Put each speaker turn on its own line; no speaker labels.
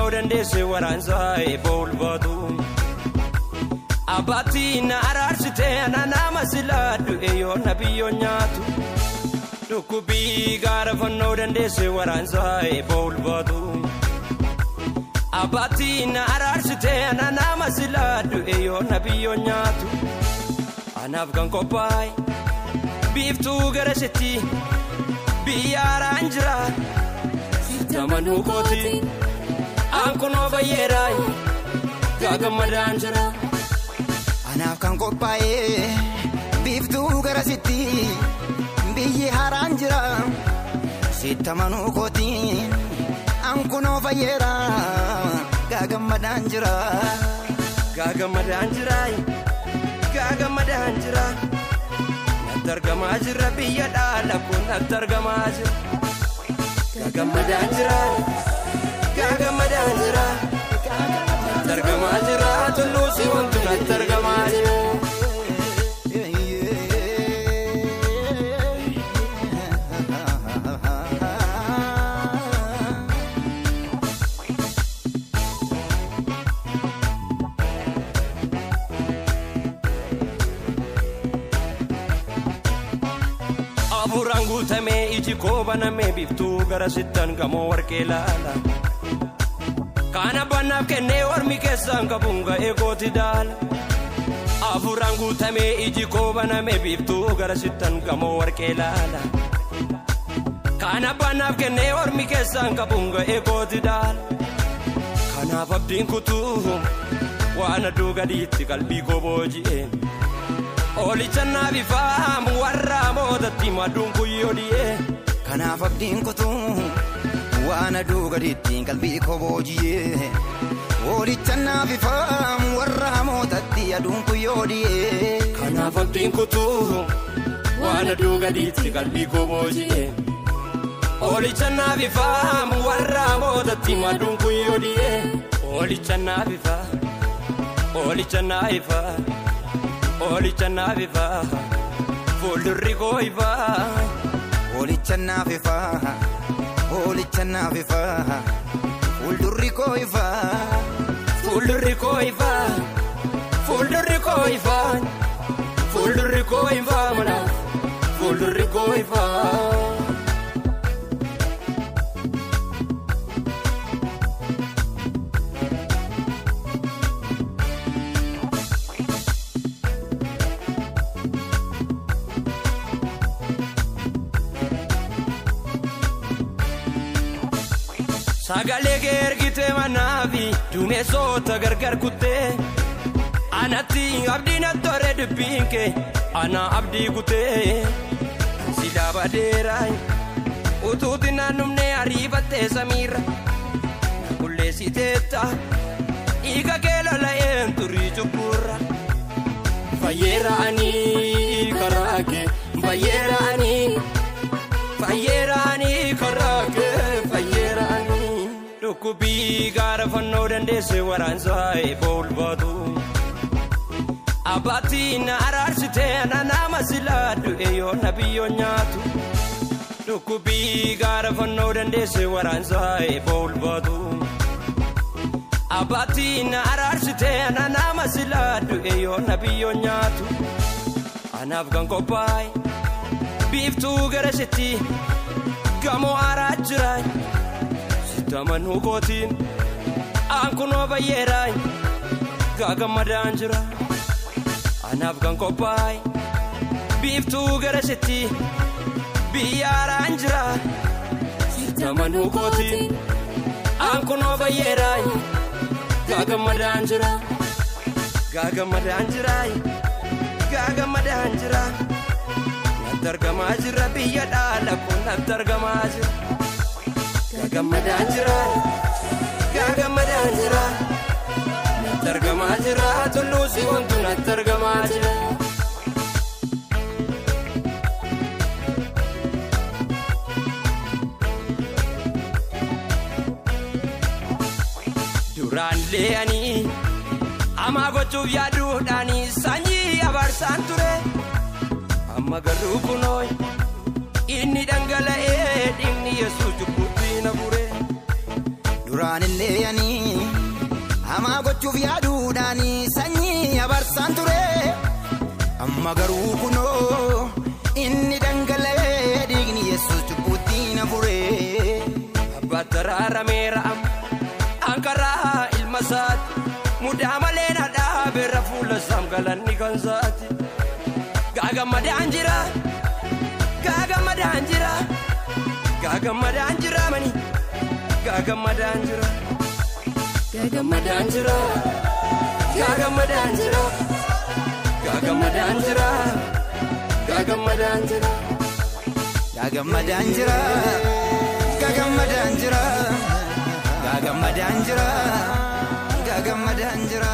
fannoo dandeesse waraansaa eebba ulfaatu. Abbaatti na araarsite ana nama silaa du'e yoo na biyyoo nyaatu. Dhukkubii gaara fannoo dandeesse waraansaa eebba ulfaatu. Abbaatti na araarsite ana nama silaa du'e yoo na biyyoo nyaatu. Anaaf kan qophaa'e biiftuu gara sitti biyya haaraan jira. Tamanuu kooti ankunoo fayyeeraa gaagammadaan jira.
Anaaf kan qophaa'e biiftuu gara sitti biyyi haaraan jira. Sittamanuu kooti ankunoo fayyeeraa gaagammadaan jira.
Gaagammadaan jira gaagammadaan jira. Natti argamaa jira biyya dhaala kun natti argamaa jira. Gaagammadaan jira gaagammadaan jira natti argamaa jira tulluu si wantu natti argamaa jira. Afuuraan guutamee iji koo banamee biiftuu gara sittan gamoo warqee laala. Kana bannaaf kennee ormi keessaan qabuun ga'ee kooti daala. Afuuraan guutamee iji koo banamee biiftuu gara sittan gamoo warqee laala. Kana bannaaf kennee ormi keessaan qabuun ga'ee kooti daala. Kanaaf abdiin kutuu waan aduu gadiitti qalbii koo booji'e. Olicha naaf ifaamu warra mootatti maduun kuyyoo dhi'ee.
Kanaaf abdiin kutuu waan aduu gadiitti qalbii koo booji'ee. Olicha naaf ifaamu warra mootatti aduun kuyyoo dhi'ee.
Kanaaf abdiin kutuu waan aduu gadiitti qalbii koo booji'ee. Olicha naaf ifaamu warra mootatti maduun kuyyoo dhi'ee. Olicha naaf ifaa olicha naaf ifaa. Olicha naaf ifaa fuuldurri koo ifaa.
Olicha naaf ifaa olicha naaf ifaa fuuldurri koo ifaa.
Fuuldurri koo ifaa fuuldurri koo ifaa fuuldurri koo ifaa mana fuuldurri koo ifaa. Sagalee kee ergitee manaafi duumessoota gargar kuttee anatti abdii na tore dubbiin kee ana abdii kutee si dhaabadeera utuuti naannumnee ariifattee samiirra qulleessiteetta dhiiga kee lola'een turii cubburra. Fayyeera ani karaa kee fayyeera ani fayyeera ani karaa kee fayyeera ani. Dhukkubii gaara fannoo dandeesse waraansaa eebba ulfaatu. Abbaatti na araarsite ana nama silaa du'e yoo na biyyoo nyaatu. Dhukkubii gaara fannoo dandeesse waraansaa eebba ulfaatu. Abbaatti na araarsite ana nama silaa du'e yoo na biyyoo nyaatu. Anaaf kan qophaa'e biiftuu gara sitti gamoo haaraa jira. Tamanuu kootiin ankunoo fayyeeraa gaagammadaan jira. Anaaf kan qophaa'e biiftuu gara sitti biyya haaraan jira. Tamanuu kootiin ankunoo fayyeeraa gaagammadaan jira. Gaagammadaan jira gaagammadaan jira. Natti argamaa jira biyya dhaala kun natti argamaa jira. Gaagammadaan jira gaagammadaan jira natti argamaa jira tulluu si wantu natti argamaa jira. Duraan lee'anii amaa gochuuf yaaduudhaanii sanyii abaarsaan ture amma garuu kunoo inni dhangala'ee dhiigni Yesuus cubbuutti na fure.
Duraanillee ani hamaa gochuuf yaaduudhaan sanyii abarsaan ture. Amma garuu kunoo inni dhangala'ee dhiigni Yesuus cubbuutti na fure.
Abbaatti araarameera ankaraa ilma isaati mudaa malee na dhaabeera fuula isaam galanni kan isaati. Gaagammadaan jira gaagammadaan jira gaagammadaan jira mani gaagammadaan jira gaagammadaan jira gaagammadaan jira gaagammadaan jira gaagammadaan jira
Gaagammadaan jira gaagammadaan jira gaagammadaan jira gaagammadaan jira.